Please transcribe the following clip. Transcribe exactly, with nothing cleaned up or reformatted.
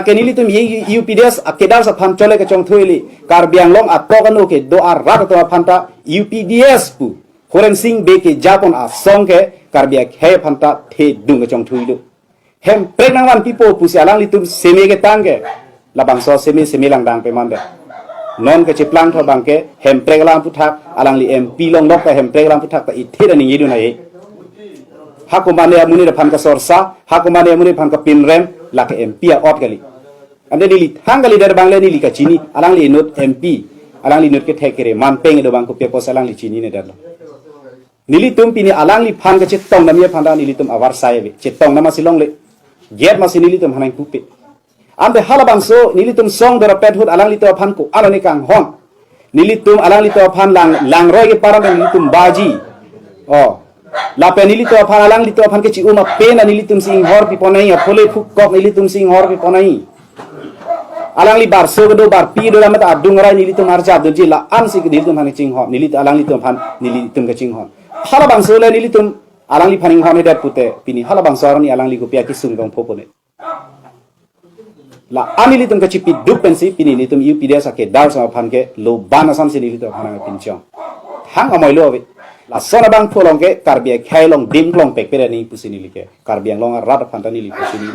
Ke nelitum ye U P D S akedar aphan chole kechongthui kali. Karbi Anglong atok ano kedo arat atum aphan ta U P D S pu Horensing Bey kejapon asong ke Karbi akhei aphan ta thedung kechongthui do. Hemprek nangvanpipo pusi alanglitum seme ketang ke, labangso seme seme langdang pemande. Non kecheplang tho abang ke Hemprek alam aphuthak, alangli M P longlok ta Hemprek alam aphuthak ta ithe ta ningje dun ae. Ha komatne amonit aphan kasorsa, ha komatne amonit aphan kapinrem, lake M P a-ot kali. Ante neli thang kalidet abang le neli kachini, alangli inut M P, alangli inut kethek kere, manpeng do abang kopi apotsi alangli chinine detlo. Nelitum pini alangliphan kachetong damji aphan ta nelitum avarsai ave. Chetong dam masi longle. Get masi nelitum hanang pupe. Ante halabangso nelitum song dorapet ahut alanglitum aphan ko-an ane kanghon. Nelitum alanglitum aphan lang, langroi keparam nelitum baji. Oh. Lapen nelitum aphan alanglitum aphan kechi-um apen nelitum si inghor piponai, apole phukok nelitum si inghor piponai. Alangli barso kedo barpi do lam ta adung rai nelitum arjap doji la-an si nelitum aphan kachinghon, nelitum alanglitum aphan nelitum kachinghon. Halabangso le nelitum alangliphan inghonhedet pute pini halabangso arni alangli kopi akesung kangpho pone. La-an nelitum kachipiduk pensi pini nelitum U P D S akedar asong aphan ke loban asam si nelitum aphan nangpinchong. Thang amoilo ave. Lason abangphu along ke Karbi akhei along dim klong pekpere ni pusi neli ke. Karbi Anglong arat aphan ta neli pusi ni.